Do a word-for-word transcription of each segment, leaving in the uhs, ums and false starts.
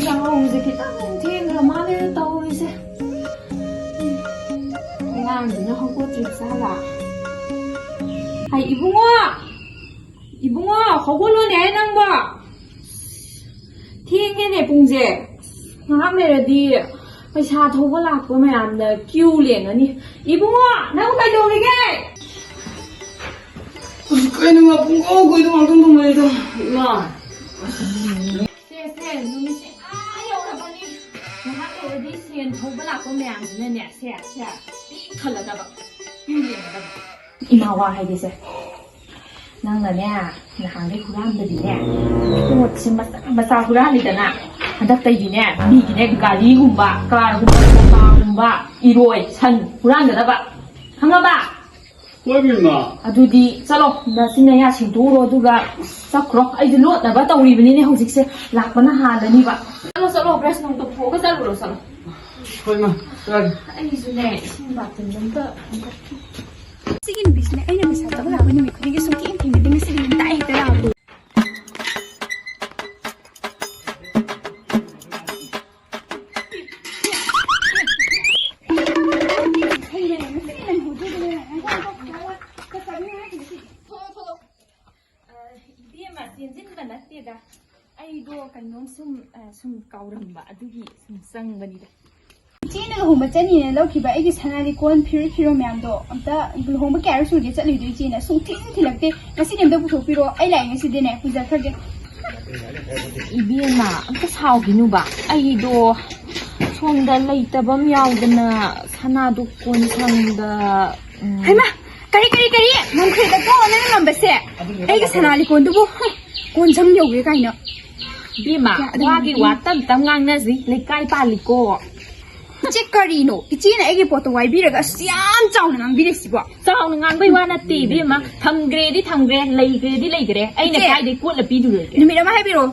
ꯌꯥꯍꯧꯁꯦ ꯈꯤꯇꯪ ꯊꯦꯡꯈ꯭ꯔ ꯃꯥꯜꯂꯦ ꯇꯧꯔꯤꯁꯦ꯫ ꯑꯉꯥꯡꯁꯤꯅ ꯍꯧꯒꯠꯇ꯭ꯔꯤ ꯖꯥꯠꯂꯥ? ꯍꯥꯏ, ꯏꯕꯨꯡꯉꯣ! ꯏꯕꯨꯡꯉꯣ, ꯍꯧꯒꯠꯂꯣꯅꯦ ꯅꯪꯕꯣ! ꯊꯦꯡꯉꯦꯅꯦ ꯄꯨꯡꯁꯦ꯫ ꯉꯥꯏꯍꯥꯛ ꯂꯩꯔꯗꯤ ꯄꯩꯁꯥ ꯊꯧꯕ ꯂꯥꯛꯄ ꯃꯌꯥꯝꯅ ꯀ꯭ꯌꯨ ꯂꯦꯡꯉꯅꯤ꯫ ꯏꯕꯨꯡꯉꯣ, ꯅꯪ ꯀꯩꯗꯧꯔꯤꯒꯦ? ꯑꯁ, ꯀꯩꯅꯣ ꯃꯥ ꯄꯨꯡꯀꯧ ꯀꯧꯏꯗꯣ ꯉꯥꯛꯇꯪ ꯊꯝꯃꯣꯏꯗꯣ? ꯏꯃꯥ! ꯁꯦ, ꯁꯦ, ꯅꯨꯃꯤꯠꯁꯦ ꯑꯥ ꯌꯧꯔꯕꯅꯤ꯫ ꯉꯥꯏꯍꯥꯛ ꯂꯩꯔꯗꯤ ꯁꯦꯟ ꯊꯧꯕ ꯂꯥꯛꯄ ꯃꯌꯥꯝꯁꯤꯅꯅꯦ, ꯁꯦ, ꯁꯦ, ꯄꯤꯛ ꯊꯜꯂꯗꯕ, ꯄꯤꯛ ꯌꯦꯡꯒꯗꯕ꯫ ꯏꯃꯥ ꯋꯥ ꯍꯥꯏꯒꯦꯁꯦ꯫ ꯅꯪꯅꯅꯦ, ꯅꯍꯥꯟꯗꯩ ꯍꯨꯔꯥꯟꯕꯗꯤꯅꯦ, ꯄꯣꯠꯁꯦ ꯃꯆꯥ ꯃꯆꯥ ꯍꯨꯔꯥꯜꯂꯤꯗꯅ, ꯍꯟꯗꯛꯇꯩꯗꯤꯅꯦ, ꯃꯤꯒꯤꯅꯦ, ꯒꯥꯔꯤꯒꯨꯝꯕ, ꯀꯥꯔꯒꯨꯝꯕ, ꯁꯣꯐꯥꯒꯨꯝꯕ, ꯏꯔꯣꯏ, ꯁꯟ ꯍꯨꯔꯥꯟꯒꯗꯕ꯫ ꯈꯪꯉꯕ? ꯍꯣꯏ, ꯕꯦꯝꯃ꯫ ꯑꯗꯨꯗꯤ ꯆꯠꯂꯣ, ꯅꯆꯤꯟ ꯅꯌꯥ ꯁꯦꯡꯗꯣꯛꯎꯔꯣ, ꯑꯗꯨꯒ ꯆꯠꯈ꯭ꯔꯣ꯫ ꯑꯩꯗꯤ ꯂꯣꯠꯅꯕ ꯇꯧꯔꯤꯕꯅꯤꯅꯦ ꯍꯧꯖꯤꯛꯁꯦ, ꯂꯥꯛꯄꯅ ꯍꯥꯜꯂꯅꯤꯕ꯫ ꯆꯠꯂꯣ, ꯆꯠꯂꯣ, ꯕ꯭ꯔꯁ ꯅꯨꯡ ꯇꯧꯊꯣꯛꯑꯒ ꯆꯠꯂꯨꯔꯣ, ꯆꯠꯂꯣ꯫ ꯍꯣꯏ, ꯃꯥ, ꯆꯠꯂꯒꯦ꯫ ꯑꯩꯁꯨꯅꯦ, ꯏꯁꯤꯡ ꯕꯥꯇꯤꯟ ꯑꯝꯇ ꯍꯣꯟꯒꯠꯀꯦ꯫ ꯁꯤꯒꯤ ꯅꯨꯄꯤꯁꯤꯅꯦ, ꯑꯩꯅ ꯄꯩꯁꯥ ꯊꯧꯕ ꯂꯥꯛꯄ ꯅꯨꯃꯤꯠ ꯈꯨꯗꯤꯡꯒꯤ ꯁꯨꯡꯊꯦꯡ ꯊꯦꯡꯅꯗꯦ, ꯉꯁꯤꯗꯤ ꯉꯟꯇꯥ ꯍꯦꯛꯇ ꯂꯥꯛꯑꯕ꯫ ꯏꯕꯦꯝꯃ, ꯆꯦꯟꯁꯤꯟꯕ ꯅꯠꯇꯦꯗ, ꯑꯩꯗꯣ ꯀꯩꯅꯣꯝ ꯁꯨꯝ, ꯑ, ꯁꯨꯝ ꯀꯥꯎꯔꯝꯕ, ꯑꯗꯨꯒꯤ ꯁꯨꯝ ꯆꯪꯕꯅꯤꯗ꯫ ꯏꯆꯦꯅ ꯂꯨꯍꯣꯡꯕ ꯆꯠꯅꯤꯅ ꯂꯧꯈꯤꯕ ꯑꯩꯒꯤ ꯁꯅꯥ ꯂꯤꯛꯀꯣꯟ, ꯐꯤꯔꯨꯛ ꯐꯤꯔꯣꯜ ꯃꯌꯥꯝꯗꯣ ꯑꯝꯇ, ꯂꯨꯍꯣꯡꯕ ꯀꯌꯥꯔꯛ ꯁꯨꯔꯒꯦ ꯆꯠꯂꯨꯏꯗꯣ ꯏꯆꯦꯅ? ꯁꯨꯡꯊꯤꯟ ꯊꯤꯜꯂꯛꯇꯦ꯫ ꯉꯁꯤꯗꯤ ꯑꯝꯇ ꯄꯨꯊꯣꯛꯄꯤꯔꯣ, ꯑꯩ ꯂꯥꯛꯏꯉꯩꯁꯤꯗꯅꯦ ꯄꯨꯖꯈ꯭ꯔꯒꯦ꯫ ꯏꯕꯦꯝꯃ, ꯑꯝꯇ ꯁꯥꯎꯈꯤꯅꯨꯕ, ꯑꯩꯗꯣ ꯁꯣꯝꯗ ꯂꯩꯇꯕ ꯑꯃ ꯌꯥꯎꯗꯅ ꯁꯅꯥꯗꯣ ꯀꯣꯟ ꯁꯪꯗ, ꯎꯝ꯫ ꯍꯩꯃꯥ! ꯀꯔꯤ, ꯀꯔꯤ, ꯀꯔꯤ? ꯉꯝꯈꯩꯗꯀꯣ ꯅꯪꯅ ꯉꯝꯕꯁꯦ? ꯑꯩꯒꯤ ꯁꯅꯥ ꯂꯤꯛꯀꯣꯟꯗꯨꯕꯨ, ꯍꯨꯝ, ꯀꯣꯟ ꯁꯪ ꯌꯧꯒ꯭ꯔꯦ ꯀꯥꯏꯅ꯫ ꯏꯕꯦꯝꯃ, ꯀꯌꯥ ꯑꯗꯨꯝ ꯋꯥꯒꯤ ꯋꯥ ꯇꯝ ꯇꯝ ꯉꯥꯡꯅꯁꯤ, ꯂꯩꯀꯥꯏ ꯄꯥꯜꯂꯤꯀꯣ꯫ ꯏꯆꯦ, ꯀꯔꯤꯅꯣ? ꯏꯆꯦꯅ ꯑꯩꯒꯤ ꯄꯣꯠꯇꯣ ꯋꯥꯏꯕꯤꯔꯒ ꯑꯁ ꯌꯥꯝ ꯆꯥꯎꯅ ꯉꯥꯡꯕꯤꯔꯤꯁꯤꯕꯣ? ꯆꯥꯎꯅ ꯉꯥꯡꯕꯩ ꯋꯥ ꯅꯠꯇꯦ, ꯏꯕꯦꯝꯃ꯫ ꯊꯝꯈ꯭ꯔꯦꯗꯤ ꯊꯝꯈ꯭ꯔꯦ, ꯂꯩꯈ꯭ꯔꯦꯗꯤ ꯂꯩꯈ꯭ꯔꯦ꯫ ꯑꯩꯅ ꯏꯆꯦ, ꯀꯥꯏꯗꯩ ꯀꯣꯠꯂ ꯄꯤꯗꯣꯏꯅꯣ? ꯅꯨꯃꯤꯠ ꯑꯃ ꯍꯥꯏꯕꯤꯔꯣ,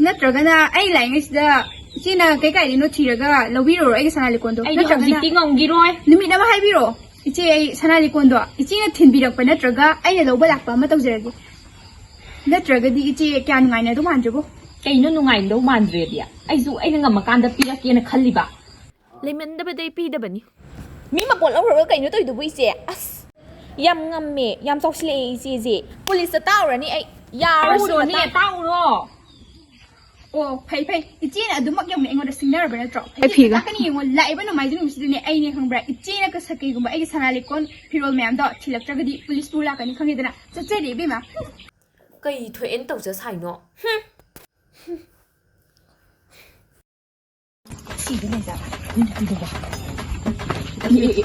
ꯅꯠꯇ꯭ꯔꯒꯅ ꯑꯩ ꯂꯥꯛꯏꯉꯩꯁꯤꯗ ꯏꯆꯦꯅ ꯀꯩ ꯀꯥꯏꯗꯩꯅꯣ ꯊꯤꯔꯒ ꯂꯧꯕꯤꯔꯨꯔꯣ ꯑꯩꯒꯤ ꯁꯅꯥ ꯂꯤꯛꯀꯣꯟꯗꯣ? ꯑꯩꯗꯤ ꯅꯠꯇ꯭ꯔꯒꯅ ꯍꯧꯖꯤꯛꯇꯤ ꯉꯝꯈꯤꯔꯣꯏ꯫ ꯅꯨꯃꯤꯠ ꯑꯃ ꯍꯥꯏꯕꯤꯔꯣ, ꯏꯆꯦ, ꯑꯩ ꯁꯅꯥ ꯂꯤꯛꯀꯣꯟꯗꯣ ꯏꯆꯦꯅ ꯊꯤꯟꯕꯤꯔꯛꯄ ꯅꯠꯇ꯭ꯔꯒ ꯑꯩꯅ ꯂꯧꯕ ꯂꯥꯛꯄ ꯑꯃ ꯇꯧꯖꯔꯒꯦ꯫ ꯅꯠꯇ꯭ꯔꯒꯗꯤ ꯏꯆꯦ ꯀꯌꯥ ꯅꯨꯡꯉꯥꯏꯅꯗꯧ ꯃꯥꯟꯗ꯭ꯔꯦꯕꯣ꯫ ꯀꯩꯅꯣ ꯅꯨꯡꯉꯥꯏꯅꯗꯧ ꯃꯥꯟꯗ꯭ꯔꯦꯗꯤ? ꯑꯩꯁꯨ ꯑꯩꯅ ꯉꯝꯃꯀꯥꯟꯗ ꯄꯤꯔꯛꯀꯦꯅ ꯈꯜꯂꯤꯕ꯫ ꯂꯩꯃꯟꯗꯕꯗꯩ ꯄꯤꯗꯕꯅꯤ꯫ ꯃꯤ ꯃꯄꯣꯠ ꯂꯧꯈ꯭ꯔꯒ ꯀꯩꯅꯣ ꯇꯧꯔꯤꯗꯨꯕꯨ ꯏꯆꯦ? ꯑꯁ, ꯌꯥꯝ ꯉꯝꯃꯦ, ꯌꯥꯝ ꯆꯥꯎꯁꯤꯜꯂꯛꯑꯦ ꯏꯆꯦꯁꯦ꯫ ꯄꯨꯂꯤꯁꯇ ꯇꯥꯎꯔꯅꯤ ꯑꯩ꯫ ꯌꯥꯔꯣꯏ ꯁꯤ ꯇꯥꯎꯔꯣꯅꯦ, ꯃꯇꯥꯡ꯫ ꯇꯥꯎꯔꯣ꯫ ꯑꯣ, ꯐꯩ ꯐꯩ꯫ ꯏꯆꯦꯅ ꯑꯗꯨꯃꯛ ꯌꯧꯅ ꯑꯩꯉꯣꯟꯗ ꯁꯤꯡꯅꯔꯕ ꯅꯠꯇ꯭ꯔꯣ? ꯑꯩ ꯐꯩ ꯐꯩ꯫ ꯇꯥꯛꯀꯅꯤ ꯌꯦꯡꯉꯣ, ꯂꯥꯛꯏꯕ ꯅꯣꯡꯃꯥꯏꯖꯤꯡ ꯅꯨꯃꯤꯠꯁꯤꯗꯅꯦ ꯑꯩꯅꯦ ꯈꯪꯕ꯭ꯔꯥ? ꯏꯆꯦꯅ ꯀꯁ-, ꯀꯩꯒꯨꯝꯕ ꯑꯩꯒꯤ ꯁꯅꯥ ꯂꯤꯛꯀꯣꯟ ꯐꯤꯔꯣꯜ ꯃꯌꯥꯝꯗꯣ ꯊꯤꯜꯂꯛꯇ꯭ꯔꯒꯗꯤ ꯄꯨꯂꯤꯁ ꯄꯨꯔ ꯂꯥꯛꯀꯅꯤ, ꯈꯪꯉꯦꯗꯅ? ꯆꯠꯆꯔꯤ ꯏꯕꯦꯝꯃ꯫ ꯀꯩ ꯊꯣꯛꯑꯦꯅ ꯇꯧꯖ ꯁꯥꯏꯅꯣ? ꯍꯨꯝ꯫ ꯁꯤꯗ ꯂꯩꯖꯥꯠꯂꯥ? ꯅꯪ ꯀꯩꯗꯧꯕ? ꯑꯦ, ꯑꯦ, ꯑꯦ,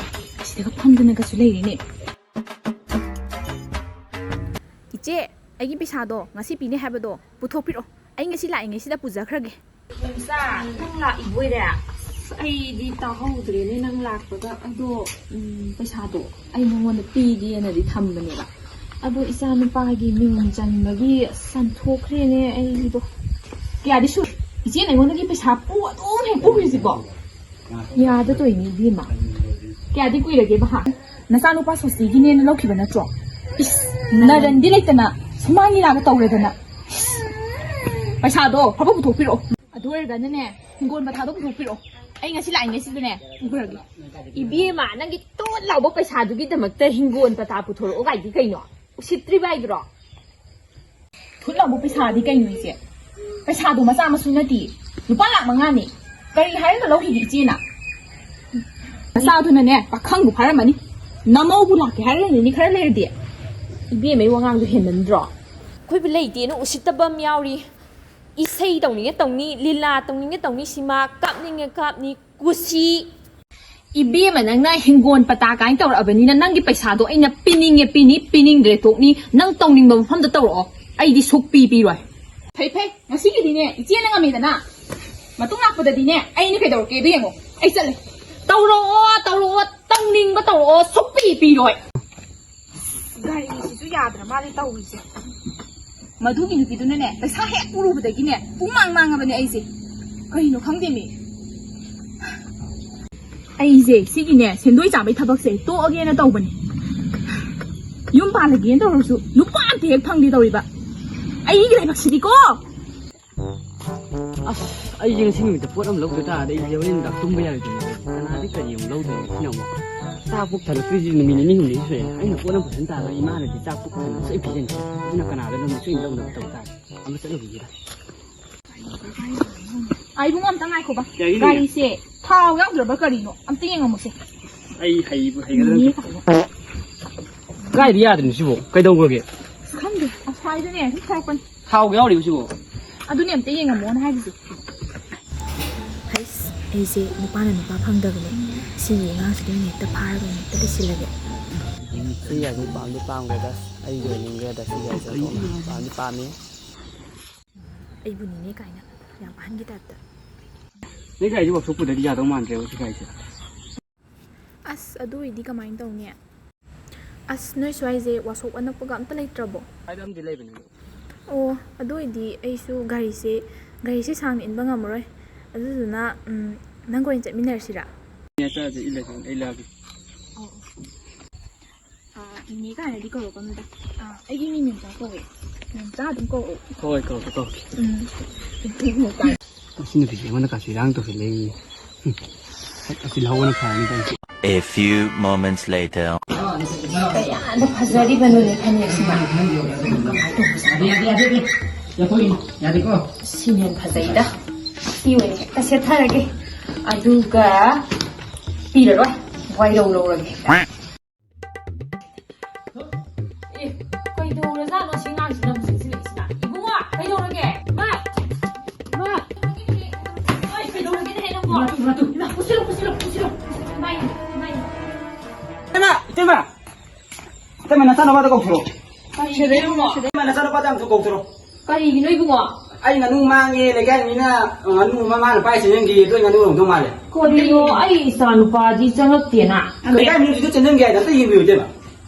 ꯁꯤꯗꯒ ꯐꯝꯗꯅꯒꯁꯨ ꯂꯩꯔꯦꯅꯦ꯫ ꯏꯆꯦ, ꯑꯩꯒꯤ ꯄꯩꯁꯥꯗꯣ ꯉꯁꯤ ꯄꯤꯅꯤ ꯍꯥꯏꯕꯗꯣ ꯄꯨꯊꯣꯛꯄꯤꯔꯛꯑꯣ꯫ ꯑꯩ ꯉꯁꯤ ꯂꯥꯛꯏꯉꯩꯁꯤꯗ ꯄꯨꯖꯈ꯭ꯔꯒꯦ꯫ ꯏꯆꯥ, ꯅꯪ ꯂꯥꯛꯏꯕꯣꯏꯔꯦ? ꯑꯁ, ꯑꯩꯗꯤ ꯇꯥꯍꯧꯗ꯭ꯔꯦꯅꯦ ꯅꯪ ꯂꯥꯛꯄꯒ꯫ ꯑꯗꯣ, ꯎꯝ, ꯄꯩꯁꯥꯗꯣ ꯑꯩ ꯅꯉꯣꯟꯗ ꯄꯤꯒꯦꯅꯗꯤ ꯊꯝꯕꯅꯦꯕ꯫ ꯑꯗꯣ ꯏꯆꯥ ꯅꯨꯄꯥꯒꯤ ꯃꯤꯡ ꯆꯟꯕꯒꯤ ꯁꯟꯊꯣꯛꯈ꯭ꯔꯦꯅꯦ ꯑꯩꯗꯣ꯫ ꯀꯌꯥꯗꯤ ꯁꯨ-, ꯏꯆꯦꯅ ꯑꯩꯉꯣꯟꯗꯒꯤ ꯄꯩꯁꯥ ꯄꯨ ꯑꯗꯨꯝ ꯍꯦꯛ ꯄꯨꯈ꯭ꯔꯤꯁꯤꯕꯣ? ꯌꯥꯗ ꯇꯧꯏꯅꯦ ꯏꯕꯦꯝꯃ꯫ ꯀꯌꯥꯗꯤ ꯀꯨꯏꯔꯒꯦꯕ ꯍꯥ? ꯅꯆꯥꯅꯨꯄꯥ ꯁꯣꯁꯇꯤꯒꯤꯅꯦꯅ ꯂꯧꯈꯤꯕ ꯅꯠꯇ꯭ꯔꯣ? ꯏꯁ, ꯅꯔꯟꯗꯤ ꯂꯩꯇꯅ ꯁꯨꯃꯥꯡ ꯂꯤꯂꯥꯒ ꯇꯧꯔꯗꯅ꯫ ꯏꯁ, ꯄꯩꯁꯥꯗꯣ ꯐꯕ ꯄꯨꯊꯣꯛꯄꯤꯔꯛꯑꯣ꯫ ꯑꯗꯨ ꯑꯣꯏꯔꯒꯅꯅꯦ, ꯍꯤꯡꯒꯣꯜ ꯄꯊꯥꯗꯣ ꯄꯨꯊꯣꯛꯄꯤꯔꯛꯑꯣ꯫ ꯑꯩ ꯉꯁꯤ ꯂꯥꯛꯏꯉꯩꯁꯤꯗꯅꯦ ꯄꯨꯈ꯭ꯔꯒꯦ꯫ ꯏꯕꯦꯝꯃ, ꯅꯪꯒꯤ ꯇꯣꯠ ꯂꯥꯎꯕ ꯄꯩꯁꯥꯗꯨꯒꯤꯗꯃꯛꯇ ꯍꯤꯡꯒꯣꯜ ꯄꯇꯥ ꯄꯨꯊꯣꯔꯛꯑꯣ ꯀꯥꯏꯗꯤ ꯀꯩꯅꯣ? ꯎꯁꯤꯠꯇ꯭ꯔꯤꯕ ꯍꯥꯏꯗꯨꯔꯣ? ꯊꯨꯠ ꯂꯥꯎꯕ ꯄꯩꯁꯥꯗꯤ ꯀꯩꯅꯣ ꯏꯆꯦ? ꯄꯩꯁꯥꯗꯣ ꯃꯆꯥ ꯃꯁꯨ ꯅꯠꯇꯦ, ꯂꯨꯄꯥ ꯂꯥꯛ ꯃꯉꯥꯅꯤ꯫ ꯀꯔꯤ ꯍꯥꯏꯔꯒ ꯂꯧꯈꯤꯒꯦ ꯏꯆꯦꯅ? ꯃꯆꯥꯗꯨꯅꯅꯦ ꯄꯥꯈꯪꯕꯨ ꯐꯥꯔꯝꯃꯅꯤ, ꯅꯃꯧꯕꯨ ꯂꯥꯛꯀꯦ ꯍꯥꯏꯔꯒꯅꯤꯅꯦ ꯈꯔ ꯂꯩꯔꯗꯤ꯫ ꯏꯕꯦꯝꯃꯩ ꯋꯥꯉꯥꯡꯗꯣ ꯍꯦꯟꯃꯟꯗ꯭ꯔꯣ? ꯑꯩꯈꯣꯏꯕꯨ ꯂꯩꯇꯦꯅ ꯎꯁꯤꯠꯇꯕ ꯑꯃ ꯌꯥꯎꯔꯤ꯫ ꯏꯁꯩ ꯇꯧꯅꯤꯡꯉꯦ ꯇꯧꯅꯤ, ꯂꯤꯂꯥ ꯇꯧꯅꯤꯡꯉꯦ ꯇꯧꯅꯤ, ꯁꯤꯃꯥ ꯀꯥꯞꯅꯤꯡꯉꯦ ꯀꯥꯞꯅꯤ, ꯀꯨꯁꯤ꯫ ꯏꯕꯦꯝꯃ, ꯅꯪꯅ ꯍꯤꯡꯒꯣꯜ ꯄꯇꯥ ꯀꯥꯏꯅ ꯇꯧꯔꯛꯑꯕꯅꯤꯅ ꯅꯪꯒꯤ ꯄꯩꯁꯥꯗꯣ ꯑꯩꯅ ꯄꯤꯅꯤꯡꯉꯦ ꯄꯤꯅꯤ, ꯄꯤꯅꯤꯡꯗ꯭ꯔꯦ ꯇꯣꯛꯅꯤ꯫ ꯅꯪ ꯇꯧꯅꯤꯡꯕ ꯃꯐꯝꯗ ꯇꯧꯔꯛꯑꯣ, ꯑꯩꯗꯤ ꯁꯨꯛꯄꯤ ꯄꯤꯔꯣꯏ꯫ ꯐꯩ ꯐꯩ, ꯉꯁꯤꯒꯤꯗꯤꯅꯦ ꯏꯆꯦꯅ ꯉꯝꯃꯦꯗꯅ꯫ ꯃꯇꯨꯡ ꯂꯥꯛꯄꯗꯗꯤꯅꯦ ꯑꯩꯅ ꯀꯩꯗꯧꯔꯛꯀꯦꯗꯣ ꯌꯦꯡꯉꯣ꯫ ꯑꯩ ꯆꯠꯂꯦ꯫ ꯇꯧꯔꯛꯑꯣ, ꯇꯧꯔꯛꯑꯣ, ꯇꯧꯅꯤꯡꯕ ꯇꯧꯔꯛꯑꯣ, ꯁꯨꯛꯄꯤ ꯄꯤꯔꯣꯏ꯫ ꯒꯥꯔꯤꯁꯤꯁꯨ ꯌꯥꯗ꯭ꯔ ꯃꯥꯜꯂꯦ ꯇꯧꯔꯤꯁꯦ꯫ ꯃꯗꯨꯒꯤ ꯅꯨꯄꯤꯗꯨꯅꯅꯦ ꯄꯩꯁꯥ ꯍꯦꯛ ꯄꯨꯔꯨꯕꯗꯒꯤꯅꯦ ꯄꯨꯡ ꯃꯥꯡ ꯃꯥꯡꯉꯕꯅꯦ ꯑꯩꯁꯦ꯫ ꯀꯩꯅꯣ ꯈꯪꯗꯦꯃꯤ꯫ ꯑꯩꯁꯦ ꯁꯤꯒꯤꯅꯦ ꯁꯦꯟꯗꯣꯏ ꯆꯥꯕꯩ ꯊꯕꯛꯁꯦ ꯇꯣꯛꯑꯒꯦꯅ ꯇꯧꯕꯅꯦ꯫ ꯌꯨꯝ ꯄꯥꯜꯂꯒꯦꯅ ꯇꯧꯔꯁꯨ ꯅꯨꯄꯥ ꯑꯝꯇ ꯍꯦꯛ ꯐꯪꯗꯦ ꯇꯧꯔꯤꯕ꯫ ꯑꯩꯒꯤ ꯂꯥꯏꯕꯛꯁꯤꯗꯤꯀꯣ꯫ ꯑꯁ, ꯑꯩꯁꯦ ꯉꯁꯤ ꯅꯨꯃꯤꯠꯇ ꯄꯣꯠ ꯑꯃ ꯂꯧꯗ ꯇꯥꯔꯗꯤ ꯑꯩꯁꯦ ꯍꯣꯔꯦꯟ ꯅꯨꯡꯗꯥꯡ ꯇꯨꯝꯕ ꯌꯥꯔꯣꯏꯗꯣꯏꯅꯦ꯫ ꯀꯅꯥꯗꯤ ꯀꯔꯤ ꯑꯃꯨꯛ ꯂꯧꯗꯣꯏꯅꯣ ꯁꯤꯅ ꯑꯃꯨꯛ? ꯆꯥ ꯄꯨꯛ ꯊꯜꯂꯛꯇ꯭ꯔꯤꯁꯤ ꯅꯨꯃꯤꯠ ꯅꯤꯅꯤ ꯍꯨꯝꯅꯤ ꯁꯨꯔꯦ꯫ ꯑꯩꯅ ꯄꯣꯠ ꯑꯃ ꯐꯖꯅ ꯇꯥꯔꯒ ꯏꯃꯥꯅꯗꯤ ꯆꯥ ꯄꯨꯛ ꯊꯟꯅ ꯁꯣꯏ ꯄꯤꯖꯅꯤ꯫ ꯑꯗꯨꯅ ꯀꯅꯥꯗ ꯂꯧꯅꯤ? ꯁꯣꯏ ꯂꯧꯅꯕ ꯇꯧ ꯇꯥꯔꯦ꯫ ꯑꯃ ꯆꯠꯂꯨꯈꯤꯒꯦꯗ꯫ ꯑꯩ ꯏꯕꯨꯡꯉꯣ ꯑꯝꯇ ꯉꯥꯏꯈꯣꯕ꯫ ꯌꯥꯏꯌꯦ, ꯌꯥꯏꯌꯦ꯫ ꯒꯥꯔꯤꯁꯦ ꯊꯥꯎ ꯌꯥꯎꯗ꯭ꯔꯕ ꯀꯔꯤꯅꯣ? ꯑꯝꯇ ꯌꯦꯡꯉꯝꯃꯨꯁꯦ꯫ ꯑꯩ ꯍꯩꯕ ꯍꯩꯒꯗ꯭ꯔꯥ ꯅꯦ ꯈꯪꯗꯦ꯫ ꯀꯥꯏꯗ ꯌꯥꯗ꯭ꯔꯤꯅꯣ ꯁꯤꯕꯣ? ꯀꯩꯗꯧꯈ꯭ꯔꯒꯦ? ꯑꯁ, ꯈꯪꯗꯦ꯫ ꯑꯁ꯭ꯋꯥꯏꯗꯅꯦ ꯁꯨꯝ ꯊꯣꯛꯄꯅꯤ꯫ ꯊꯥꯎ ꯌꯥꯎꯔꯤꯕ ꯁꯤꯕꯣ? ꯑꯗꯨꯅꯦ ꯑꯝꯇ ꯌꯦꯡꯉꯝꯃꯣꯅ ꯍꯥꯏꯔꯤꯁꯦ꯫ ꯍꯩꯁ, ꯑꯩꯁꯦ ꯅꯨꯄꯥꯅ ꯅꯨꯄꯥ ꯐꯪꯗꯕꯅꯦ꯫ ꯁꯤꯒꯤ ꯑꯉꯥꯡꯁꯤꯗ ꯑꯣꯏꯅ ꯍꯦꯛꯇ ꯐꯥꯔꯒ ꯑꯣꯏꯅ ꯍꯦꯛꯇ ꯂꯩꯁꯤꯜꯂꯒꯦ꯫ ꯁꯤ ꯌꯥꯏꯁꯦ ꯄꯥꯝꯗꯤ ꯄꯥꯝꯈ꯭ꯔꯦꯗ꯫ ꯑꯩꯒꯤ ꯑꯣꯏꯅꯤꯡꯈ꯭ꯔꯦꯗ ꯁꯤ ꯌꯥꯏꯁꯦ ꯑꯣꯟꯊꯣꯛꯅ꯫ ꯄꯥꯝꯗꯤ ꯄꯥꯝꯃꯤ꯫ ꯑꯩꯕꯨꯅꯤꯅꯦ ꯀꯥꯏꯅ ꯌꯥꯝ ꯑꯍꯟꯒꯤ ꯇꯥꯏꯞꯇ꯫ ꯅꯣꯏ ꯒꯥꯔꯤꯁꯦ ꯋꯥꯛꯁꯣꯞ ꯄꯨꯗꯗꯤ ꯌꯥꯗꯧ ꯃꯥꯟꯗ꯭ꯔꯦꯕ ꯁꯤ ꯒꯥꯔꯤꯁꯦ꯫ ꯑꯁ, ꯑꯗꯨ ꯑꯣꯏꯗꯤ ꯀꯃꯥꯏꯅ ꯇꯧꯅꯤ? ꯑꯁ, ꯅꯣꯏ ꯁ꯭ꯋꯥꯏꯁꯦ ꯋꯥꯛꯁꯣꯞ ꯑꯅꯛꯄꯒ ꯑꯝꯇ ꯂꯩꯇ꯭ꯔꯕꯣ? ꯁ꯭ꯋꯥꯏꯗ ꯑꯝꯗꯤ ꯂꯩꯕꯅꯦ ꯑꯗꯣ꯫ ꯑꯣ, ꯑꯗꯨ ꯑꯣꯏꯗꯤ ꯑꯩꯁꯨ ꯒꯥꯔꯤꯁꯦ, ꯒꯥꯔꯤꯁꯦ ꯁꯥꯡꯅ ꯏꯟꯕ ꯉꯝꯃꯔꯣꯏ꯫ ꯑꯗꯨꯗꯨꯅ, ꯎꯝ, ꯅꯪꯒ ꯑꯣꯏꯅ ꯆꯠꯃꯤꯟꯅꯔꯁꯤꯔꯥ? ꯌꯥꯏ, ꯆꯠꯂꯁꯦ, ꯏꯜꯂꯁꯦ, ꯑꯩ ꯂꯥꯛꯑꯒꯦ꯫ ꯑꯣ, ꯑꯣ꯫ ꯑꯥ, ꯏꯅꯦ ꯀꯥꯏꯅꯗꯤ ꯀꯧꯔꯛꯀꯅꯨꯗ꯫ ꯑꯥ, ꯑꯩꯒꯤ ꯃꯤꯡ ꯃꯦꯝꯆꯥ ꯀꯧꯋꯦ꯫ ꯃꯦꯝꯆꯥ ꯑꯗꯨꯝ ꯀꯧꯔꯛꯑꯣ꯫ ꯍꯣꯏ, ꯀꯧꯔꯛꯀꯦ, ꯀꯧꯔꯛꯀꯦ꯫ ꯎꯝ꯫ ꯃꯁꯤ ꯅꯨꯄꯤꯁꯦ ꯑꯩꯉꯣꯟꯗ ꯀꯥꯁꯨ ꯏꯔꯥꯡ ꯇꯧꯁꯤꯜꯂꯛꯏ꯫ ꯍꯨꯝ꯫ ꯁꯛ ꯑꯁꯤ ꯂꯧꯕꯅ ꯐꯔꯅꯤ ꯇꯧꯔꯤꯁꯦ꯫ A few moments later. ꯀꯌꯥꯗ ꯐꯖꯔꯤꯕꯅꯣꯅꯦ ꯐꯅꯦꯛꯁꯤꯅ꯫ ꯀꯃꯥꯏꯅ ꯇꯧꯕꯖꯥꯠꯅꯣ? ꯌꯥꯗꯦ, ꯌꯥꯗꯦ, ꯌꯥꯗꯦ꯫ ꯌꯥꯊꯣꯛꯏꯅꯤ, ꯌꯥꯗꯦꯀꯣ? ꯁꯤꯅ ꯍꯦꯟꯅ ꯐꯖꯩꯗ꯫ ꯁꯤ ꯑꯣꯏꯅ ꯍꯦꯛꯇ ꯁꯦꯠꯊꯔꯒꯦ꯫ ꯑꯗꯨꯒ ꯄꯤꯔꯔꯣꯏ꯫ ꯋꯥꯏꯔꯧ ꯂꯧꯔꯒꯦ꯫ ꯑꯦ, ꯀꯩꯗꯧꯔꯖꯥꯠꯅꯣ ꯁꯤ ꯑꯉꯥꯡꯁꯤꯅ ꯑꯃꯨꯛ ꯆꯦꯟꯁꯤꯜꯂꯛꯏꯁꯤꯅ? ꯏꯕꯨꯡꯉꯣ, ꯀꯩꯗꯧꯔꯒꯦ? ꯏꯃꯥ! ꯏꯃꯥ! ꯑꯩ ꯀꯩꯗꯧꯔꯒꯦꯅꯦ ꯅꯪꯕꯣ? ꯏꯃꯥ, ꯏꯃꯥ, ꯏꯃꯥ! ꯏꯃꯥ, ꯄꯨꯁꯤꯜꯂꯣ, ꯄꯨꯁꯤꯜꯂꯣ, ꯄꯨꯁꯤꯜꯂꯣ! ꯏꯃꯥ, ꯏꯃꯥ! ꯏꯇꯩꯃ! ꯏꯇꯩꯃ, ꯅꯆꯥꯅꯨꯄꯥꯗꯣ ꯀꯧꯊꯣꯔꯛꯑꯣ꯫ ꯀꯔꯤꯒꯤꯅꯣ ꯏꯕꯨꯡꯉꯣ? ꯏꯇꯩꯃ, ꯅꯆꯥꯅꯨꯄꯥꯗꯣ ꯑꯝꯇ ꯀꯧꯊꯣꯔꯛꯑꯣ꯫ ꯀꯔꯤꯒꯤꯅꯣ ꯏꯕꯨꯡꯉꯣ? ꯑꯩ ꯉꯥꯅꯨ ꯃꯥꯡꯉꯦ, ꯂꯩꯀꯥꯏ ꯃꯤꯅ ꯉꯥꯅꯨ ꯑꯃ ꯃꯥꯅ ꯄꯥꯏ ꯆꯦꯟꯖꯟꯈꯤ, ꯑꯗꯨ ꯉꯥꯅꯨ ꯂꯧꯗꯧ ꯃꯥꯜꯂꯦ꯫ ꯀꯔꯤꯅꯣ? ꯑꯩ ꯏꯆꯥ ꯅꯨꯄꯥꯗꯤ ꯆꯪꯉꯛꯇꯦꯅ꯫ ꯂꯩꯀꯥꯏ ꯃꯤꯅꯁꯨ ꯆꯦꯟꯖꯟꯈꯤ ꯍꯥꯏꯅ ꯑꯝꯇ ꯌꯦꯡꯕꯤꯌꯨ, ꯏꯇꯩꯃ꯫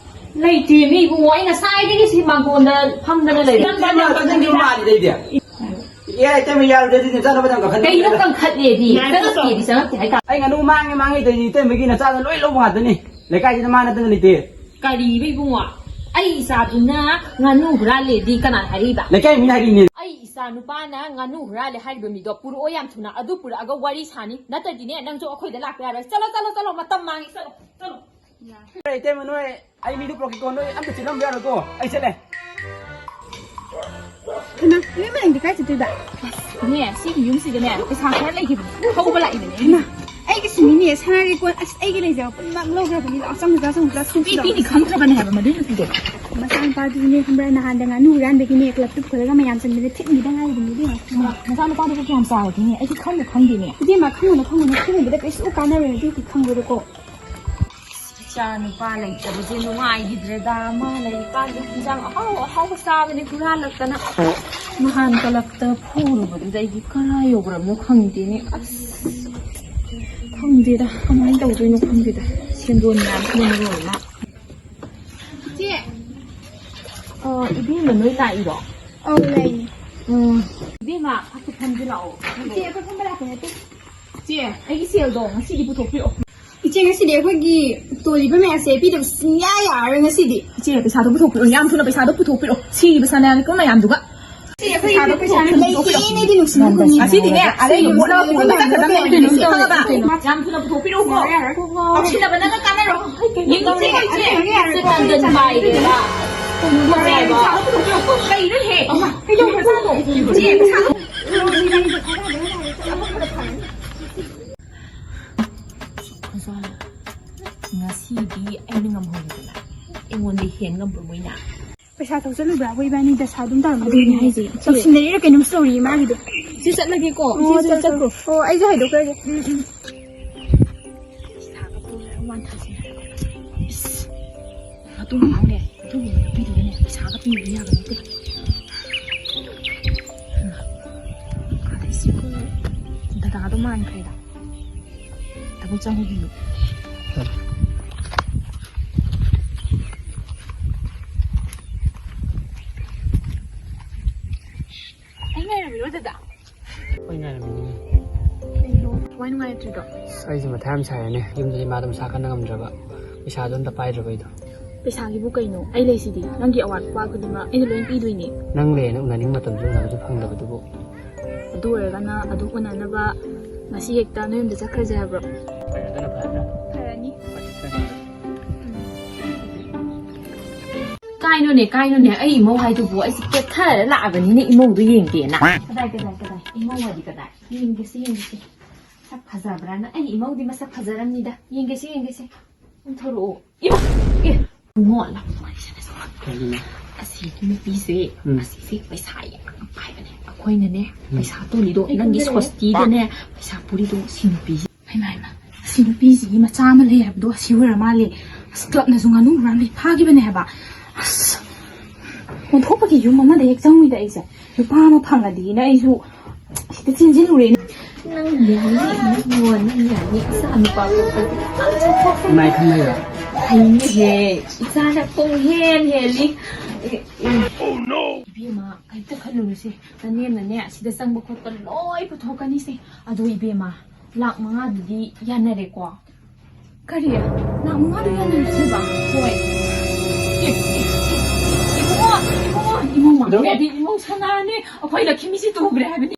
ꯂꯩꯇꯦ ꯃꯤ ꯏꯕꯨꯡꯉꯣ, ꯑꯩ ꯉꯁꯥꯏꯗꯒꯤ ꯁꯤ ꯃꯥꯡꯒꯣꯟꯗ ꯐꯝꯗꯅ ꯂꯩꯔꯦ꯫ ꯏꯇꯩꯃ, ꯆꯦꯟꯖꯟꯈꯤꯕ ꯃꯥꯜꯂꯤꯗ ꯑꯩꯗꯤ꯫ ꯑꯦ, ꯏꯇꯩꯃ ꯌꯥꯔꯨꯗ꯭ꯔꯗꯤ ꯅꯆꯥꯅꯨꯄꯥꯗꯣ ꯀꯪꯈꯠꯂꯦ꯫ ꯀꯩꯅꯣ ꯀꯪꯈꯠꯂꯦꯗꯤ? ꯆꯪꯉꯛꯇꯦꯗꯤ, ꯆꯪꯉꯛꯇꯦ ꯍꯥꯏꯇꯥꯔꯦ꯫ ꯑꯩ ꯉꯥꯅꯨ ꯃꯥꯡꯉꯦ, ꯃꯥꯡꯉꯦ ꯇꯧꯔꯤꯅꯤ, ꯏꯇꯩꯃꯒꯤ ꯅꯆꯥꯗꯣ ꯂꯣꯏ ꯂꯧꯕ ꯉꯥꯛꯇꯅꯤ꯫ ꯂꯩꯀꯥꯏꯁꯤꯗ ꯃꯥ ꯅꯠꯇꯅ ꯂꯩꯇꯦ꯫ ꯀꯔꯤꯕ ꯏꯕꯨꯡꯉꯣ? ꯑꯩ ꯏꯆꯥꯗꯨꯅ ꯉꯥꯅꯨ ꯍꯨꯔꯥꯜꯂꯦꯗꯤ ꯀꯅꯥꯅ ꯍꯥꯏꯔꯛꯏꯕ? ꯂꯩꯀꯥꯏ ꯃꯤꯅ ꯍꯥꯏꯔꯛꯏꯅꯦ꯫ ꯑꯩ ꯏꯆꯥ ꯅꯨꯄꯥꯅ ꯉꯥꯅꯨ ꯍꯨꯔꯥꯜꯂꯦ ꯍꯥꯏꯔꯤꯕ ꯃꯤꯗꯣ ꯄꯨꯔꯛꯑꯣ ꯌꯥꯝ ꯊꯨꯅ꯫ ꯑꯗꯨ ꯄꯨꯔꯛꯑꯒ ꯋꯥꯔꯤ ꯁꯥꯅꯤ꯫ ꯅꯠꯇ꯭ꯔꯗꯤꯅꯦ, ꯅꯪꯁꯨ ꯑꯩꯈꯣꯏꯗ ꯂꯥꯛꯄ ꯌꯥꯔꯣꯏ꯫ ꯆꯠꯂꯣ, ꯆꯠꯂꯣ, ꯆꯠꯂꯣ, ꯃꯇꯝ ꯃꯥꯡꯉꯦ꯫ ꯆꯠꯂꯣ, ꯆꯠꯂꯣ꯫ ꯌꯥꯔꯦ, ꯏꯇꯩꯃ, ꯅꯣꯏ ꯑꯩ ꯃꯤꯗꯨ ꯄꯨꯔꯛꯀꯦꯀꯣ꯫ ꯅꯣꯏ ꯑꯝꯇ ꯆꯦꯜꯂꯝꯕ ꯌꯥꯔꯣꯏꯀꯣ꯫ ꯑꯩ ꯆꯠꯂꯦ꯫ ꯏꯃꯥ, ꯅꯣꯏ ꯃꯌꯥꯝꯗꯤ ꯀꯥꯏ ꯆꯠꯇꯣꯏꯕ? ꯅꯦ, ꯁꯤꯒꯤ ꯌꯨꯝꯁꯤꯗꯅꯦ, ꯄꯩꯁꯥ ꯈꯔ ꯂꯩꯈꯤꯕꯅꯦ꯫ ꯊꯧꯕ ꯂꯥꯛꯏꯕꯅꯦ꯫ ꯏꯃꯥ, ꯑꯩꯒꯤꯁꯨꯅꯤꯅꯦ, ꯁꯅꯥ ꯂꯤꯛꯀꯣꯟ꯫ ꯑꯁ, ꯑꯩꯒꯤ ꯂꯩꯖꯕ ꯄꯨꯝꯅꯃꯛ ꯂꯧꯈ꯭ꯔꯕꯅꯤ꯫ ꯂꯥꯛꯑꯣ, ꯆꯪꯉꯨ, ꯆꯪꯉꯨ, ꯆꯪꯉꯨ, ꯆꯪꯉꯨ꯫ ꯁꯨꯡꯄꯤ ꯄꯤꯅꯤ ꯈꯪꯗ꯭ꯔꯕꯅꯦ ꯍꯥꯏꯕ ꯃꯗꯨꯏ ꯅꯨꯄꯤꯗꯣ꯫ ꯃꯆꯥꯅꯨꯄꯥꯗꯨꯅꯦ, ꯈꯪꯕ꯭ꯔꯥ, ꯅꯍꯥꯟꯗ ꯉꯥꯅꯨ ꯍꯨꯔꯥꯟꯕꯒꯤꯅꯦ, ꯀ꯭ꯂꯕꯇ ꯄꯨꯔꯒ ꯃꯌꯥꯝ ꯆꯪꯗꯅ ꯊꯤꯟꯈꯤꯗ ꯉꯥꯏꯔꯤꯕꯅꯤ, ꯏꯕꯦꯝꯃ꯫ ꯃꯆꯥꯅꯨꯄꯥꯗꯨꯕꯨ ꯀꯌꯥꯝ ꯆꯥꯎꯔꯒꯦꯅꯦ? ꯑꯩꯗꯤ ꯈꯪꯕꯨ ꯈꯪꯗꯦꯅꯦ꯫ ꯏꯕꯦꯝꯃ, ꯈꯪꯉꯨꯅꯨ, ꯈꯪꯉꯨꯅꯨ, ꯈꯪꯉꯨꯕꯗ ꯀꯩꯁꯨ ꯀꯥꯟꯅꯔꯣꯏ, ꯑꯗꯨꯒꯤ ꯈꯪꯕꯗꯀꯣ꯫ ꯏꯆꯥ ꯅꯨꯄꯥ ꯂꯩꯇꯕꯁꯦ ꯅꯨꯡꯉꯥꯏꯈꯤꯗ꯭ꯔꯦꯗ꯫ ꯃꯥ ꯂꯩꯔꯤꯀꯥꯟꯗ ꯏꯟꯖꯥꯡ ꯑꯍꯥꯎ ꯑꯍꯥꯎꯕ ꯆꯥꯕꯅꯤ ꯍꯨꯔꯥꯜꯂꯛꯇꯅ꯫ ꯅꯍꯥꯟ ꯀꯂꯞꯇ ꯐꯨꯔꯨꯕꯗꯨꯗ ꯑꯩꯗꯤ ꯀꯔꯥꯏ ꯌꯧꯈ꯭ꯔꯕꯅꯣ ꯈꯪꯗꯦꯅꯦ꯫ ꯑꯁ, ꯈꯪꯗꯦꯗ, ꯀꯃꯥꯏꯅ ꯇꯧꯗꯣꯏꯅꯣ ꯈꯪꯗꯦꯗ꯫ ꯁꯦꯟꯗꯣꯟ ꯃꯌꯥꯝꯁꯤꯅ ꯃꯔꯣꯜ ꯑꯃ꯫ ꯏꯆꯦ꯫ ꯑ, ꯏꯕꯦꯝꯃ, ꯅꯣꯏ ꯂꯥꯛꯏꯔꯣ? ꯑꯧ, ꯂꯩ꯫ ꯎꯝ꯫ ꯏꯕꯦꯝꯃ, ꯐꯛꯇ ꯐꯝꯁꯤ ꯂꯥꯛꯑꯣ꯫ ꯏꯆꯦ, ꯑꯩꯈꯣꯏ ꯐꯝꯕ ꯂꯥꯛꯄ ꯅꯠꯇꯦ꯫ ꯆꯦ, ꯑꯩꯒꯤ ꯁꯦꯜꯗꯣ ꯉꯁꯤꯗꯤ ꯄꯨꯊꯣꯛꯄꯤꯔꯛꯑꯣ꯫ ꯏꯆꯦ, ꯉꯁꯤꯗꯤ ꯑꯩꯈꯣꯏꯒꯤ ꯇꯣꯜꯂꯤꯕ ꯃꯌꯥꯝꯁꯦ ꯄꯤꯗꯕ ꯁꯨꯡꯌꯥ ꯌꯥꯔꯔꯣꯏ ꯉꯁꯤꯗꯤ꯫ ꯏꯆꯦ, ꯄꯩꯁꯥꯗꯣ ꯄꯨꯊꯣꯛꯄꯤꯔꯛꯑꯣ, ꯌꯥꯝ ꯊꯨꯅ ꯄꯩꯁꯥꯗꯣ ꯄꯨꯊꯣꯛꯄꯤꯔꯛꯑꯣ꯫ ꯁꯤꯔꯤꯕ ꯁꯅꯥ ꯂꯤꯛꯀꯣꯟ ꯃꯌꯥꯝꯗꯨꯒ꯫ ꯏꯆꯦ, ꯑꯩꯈꯣꯏꯒꯤ ꯄꯩꯁꯥꯗꯣ ꯄꯨꯊꯣꯛꯄꯤꯔꯛꯑꯣ, ꯂꯩꯇꯦ, ꯅꯣꯏꯗꯤ ꯅꯨꯡꯁꯤꯕ ꯈꯨꯟꯅꯤ꯫ ꯉꯁꯤꯗꯤꯅꯦ, ꯑꯔꯩꯕ ꯄꯣꯠ ꯑꯃ ꯄꯨꯔꯒ ꯆꯠꯀꯗꯕꯅꯦ꯫ ꯈꯪꯉꯕ? ꯌꯥꯝ ꯊꯨꯅ ꯄꯨꯊꯣꯛꯄꯤꯔꯛꯎꯀꯣ꯫ ꯌꯥꯔꯦ, ꯌꯥꯔꯦ, ꯀꯣꯛ ꯉꯥꯎꯔꯦ꯫ ꯉꯥꯎꯁꯤꯟꯅꯕ ꯅꯪꯅ ꯀꯥꯟꯅꯔꯣꯏ꯫ ꯌꯦꯡꯉꯨ, ꯏꯆꯦ, ꯏꯆꯦ, ꯌꯥꯔꯦ, ꯌꯥꯔꯦ, ꯁꯦ ꯀꯣꯛ ꯇꯟꯗꯟ ꯉꯥꯎꯔꯦ꯫ ꯄꯥꯏꯔꯦꯕ꯫ ꯌꯥꯔꯦ, ꯌꯥꯔꯦ, ꯄꯩꯁꯥꯗꯣ ꯄꯨꯊꯣꯛꯄꯤꯔꯛꯎꯀꯣ꯫ ꯀꯩꯅꯣꯅꯦꯍꯦ? ꯏꯃꯥ, ꯀꯩꯗꯧꯔꯖꯥꯠꯅꯣ? ꯏꯆꯦ, ꯄꯩꯁꯥꯗꯣ꯫ ꯉꯁꯤꯗꯤ ꯑꯩꯅ ꯉꯝꯍꯧꯔꯦꯗꯅ꯫ ꯑꯩꯉꯣꯟꯗ ꯍꯦꯟ ꯉꯝꯕ꯭ꯔꯣ ꯃꯣꯏꯅ? ꯄꯩꯁꯥ ꯊꯧꯖꯜꯂꯨꯕ꯭ꯔꯥꯕꯨ ꯏꯕꯥꯅꯤ ꯗꯁꯥ ꯑꯗꯨꯝ ꯇꯥꯔꯝꯒꯗꯣꯏꯅꯦ꯫ ꯑꯗꯨꯅꯦ ꯍꯥꯏꯁꯦ꯫ ꯇꯧꯁꯤꯟꯅꯔꯤꯔ ꯀꯩꯅꯣꯝꯁꯨ ꯇꯧꯔꯤꯌꯦ ꯃꯥꯒꯤꯗꯣ꯫ ꯁꯤ ꯆꯠꯂꯒꯦꯀꯣ꯫ ꯑꯣ, ꯏꯆꯦꯁꯨ ꯆꯠꯈ꯭ꯔꯣ, ꯆꯠꯈ꯭ꯔꯣ꯫ ꯑꯣ, ꯑꯩꯁꯨ ꯍꯥꯏꯗꯣꯛꯈ꯭ꯔꯒꯦ꯫ ꯎꯝ, ꯎꯝ꯫ ꯄꯩꯁꯥꯒ ꯄꯨꯔꯒ ꯋꯥꯟꯊꯁꯦ꯫ ꯏꯁ, ꯃꯇꯨꯡ ꯃꯅꯥꯎꯅꯦ, ꯑꯗꯨꯒꯤ ꯅꯨꯄꯤꯗꯨꯗꯅꯦ ꯄꯩꯁꯥꯒ ꯄꯤꯕ ꯌꯥꯕ ꯅꯠꯇꯦ꯫ ꯑꯗꯩꯁꯤꯕꯨ ꯗꯗꯥꯗꯣ ꯃꯥꯟꯈ꯭ꯔꯦꯗ꯫ ꯊꯕꯛ ꯆꯪꯉꯨꯈꯤꯒꯦ꯫ ꯑꯩ ꯉꯥꯏꯔꯝꯃꯤꯔꯣ, ꯗꯗꯥ? ꯍꯣꯏ, ꯉꯥꯏꯔꯝꯃꯤꯅꯦ꯫ ꯀꯩꯅꯣ ꯊꯋꯥꯏ ꯅꯨꯡꯉꯥꯏꯇ꯭ꯔꯤꯗꯣ? ꯑꯁ, ꯑꯩꯁꯦ ꯃꯊꯥ ꯌꯥꯝ ꯁꯥꯏꯅꯦ꯫ ꯌꯨꯝꯗꯗꯤ ꯃꯥꯗꯣ ꯃꯁꯥ ꯀꯟꯅ ꯉꯝꯗ꯭ꯔꯕ, ꯄꯩꯁꯥꯗꯣ ꯑꯝꯇ ꯄꯥꯏꯗ꯭ꯔꯕ ꯑꯩꯗꯣ꯫ ꯄꯩꯁꯥꯒꯤꯕꯨ ꯀꯩꯅꯣ? ꯑꯩ ꯂꯩꯁꯤꯗꯤ꯫ ꯅꯪꯒꯤ ꯑꯋꯥꯠ ꯑꯄꯥ ꯈꯨꯗꯤꯡꯃꯛ ꯑꯩꯅ ꯂꯣꯏ ꯄꯤꯗꯣꯏꯅꯦ꯫ ꯅꯪ ꯂꯩꯌꯦꯅ ꯎꯅꯅꯤꯡꯕ ꯃꯇꯝꯁꯨ ꯎꯅꯕꯁꯨ ꯐꯪꯗꯕꯗꯨꯕꯨ꯫ ꯑꯗꯨ ꯑꯣꯏꯔꯒꯅ ꯑꯗꯨꯝ ꯎꯅꯅꯕ ꯉꯁꯤ ꯍꯦꯛꯇ ꯅꯣꯏ ꯌꯨꯝꯗ ꯆꯠꯈ꯭ꯔꯁꯦ ꯍꯥꯏꯕ꯭ꯔꯣ? ꯑꯗꯨꯅ ꯐꯔꯗ꯭ꯔꯥ? ꯐꯔꯅꯤ꯫ ꯀꯥꯏꯅꯣꯅꯦ, ꯀꯥꯏꯅꯣꯅꯦ, ꯑꯩ ꯏꯃꯧ ꯍꯥꯏꯗꯨꯕꯨ꯫ ꯑꯩꯁꯦ ꯀꯦꯊꯔ ꯂꯥꯛꯑꯕꯅꯤꯅꯦ ꯏꯃꯧꯗꯣ ꯌꯦꯡꯒꯦꯅ꯫ ꯀꯗꯥꯏ, ꯀꯗꯥꯏ, ꯀꯗꯥꯏ? ꯏꯃꯧ ꯍꯥꯏꯗꯤ ꯀꯗꯥꯏ? ꯌꯦꯡꯒꯦꯁꯦ, ꯌꯦꯡꯒꯦꯁꯦ꯫ ꯁꯛ ꯐꯖꯕ꯭ꯔꯥꯅ? ꯑꯩ ꯏꯃꯧꯗꯤ ꯃꯁꯛ ꯐꯖꯔꯝꯅꯤꯗ꯫ ꯌꯦꯡꯒꯦꯁꯦ, ꯌꯦꯡꯒꯦꯁꯦ꯫ ꯀꯨꯝꯊꯣꯔꯛꯑꯣ꯫ ꯏꯃꯥ! ꯑꯦ! ꯏꯕꯨꯡꯉꯣ, ꯂꯥꯛꯑꯣ, ꯋꯥꯔꯤ ꯁꯥꯟꯅꯁꯦ꯫ ꯀꯩꯒꯤꯅꯣ? ꯑꯁꯤꯒꯤ ꯅꯨꯄꯤꯁꯦ, ꯎꯝ꯫ ꯑꯁꯤꯁꯦ ꯄꯩꯁꯥ ꯌꯥꯝ ꯄꯥꯏꯕꯅꯦ꯫ ꯑꯩꯈꯣꯏꯅꯅꯦ, ꯎꯝ꯫ ꯄꯩꯁꯥ ꯇꯣꯜꯂꯤꯗꯣ, ꯅꯪꯒꯤ ꯁꯣꯁꯇꯤꯗꯅꯦ, ꯄꯩꯁꯥ ꯄꯨꯔꯤꯗꯣ, ꯁꯤ ꯅꯨꯄꯤꯁꯦ꯫ ꯍꯩꯃꯥ, ꯍꯩꯃꯥ, ꯑꯁꯤ ꯅꯨꯄꯤꯁꯤꯒꯤ ꯃꯆꯥ ꯑꯃ ꯂꯩ ꯍꯥꯏꯕꯗꯣ, ꯑꯁꯤ ꯑꯣꯏꯔ ꯃꯥꯜꯂꯦ꯫ ꯑꯁ, ꯀ꯭ꯂꯕꯅꯁꯨ ꯉꯥꯅꯨ ꯍꯨꯔꯥꯟꯕꯩ ꯐꯥꯈꯤꯕꯅꯦ ꯍꯥꯏꯕ꯫ ꯑꯁ, ꯑꯣꯟꯊꯣꯛꯄꯒꯤ ꯌꯨꯝ ꯑꯃꯗ ꯍꯦꯛ ꯆꯪꯉꯨꯏꯗ ꯑꯩꯁꯦ꯫ ꯅꯨꯄꯥ ꯑꯃ ꯐꯪꯉꯗꯤꯅ ꯑꯩꯁꯨ ꯁꯤꯗ ꯆꯦꯟꯁꯤꯜꯂꯨꯔꯦ꯫ ꯅꯪ ꯌꯥꯅꯤ, ꯅꯪ ꯌꯥꯅꯤ, ꯅꯪ ꯌꯥꯅꯤ꯫ ꯏꯆꯥ ꯅꯨꯄꯥ ꯄꯣꯛꯄꯗꯤ ꯄꯪꯆꯠ ꯆꯠꯊꯣꯛꯄꯅꯤ꯫ ꯏꯃꯥꯏ ꯈꯪꯅꯩꯔꯣ? ꯍꯩꯅꯦꯍꯦ, ꯏꯆꯥꯅ ꯄꯨꯡ ꯍꯦꯟ ꯍꯦꯜꯂꯤ꯫ ꯏꯕꯦꯝꯃ, ꯀꯩꯝꯇ ꯈꯜꯂꯨꯅꯨꯁꯦ꯫ ꯅꯅꯦꯝꯅꯅꯦ, ꯁꯤꯗ ꯆꯪꯕ ꯈꯣꯠꯄ ꯂꯣꯏ ꯄꯨꯊꯣꯛꯀꯅꯤꯁꯦ꯫ ꯑꯗꯣ ꯏꯕꯦꯝꯃ, ꯂꯥꯛ ꯃꯉꯥꯗꯨꯗꯤ ꯌꯥꯅꯔꯦꯀꯣ? ꯀꯔꯤ? ꯂꯥꯛ ꯃꯉꯥꯗꯣ ꯌꯥꯅꯔꯁꯦꯕ? ꯍꯣꯏ꯫ ꯑꯦ, ꯑꯦ, ꯑꯦ, ꯏꯕꯨꯡꯉꯣ, ꯏꯕꯨꯡꯉꯣ, ꯏꯃꯧ ꯃꯥꯟꯗ꯭ꯔꯗꯤ ꯏꯃꯧ ꯁꯅꯥꯅꯦ꯫ ꯑꯩꯈꯣꯏ ꯂꯛꯈꯤꯃꯤꯁꯤ ꯇꯨꯈ꯭ꯔꯦ ꯍꯥꯏꯕꯅꯤ꯫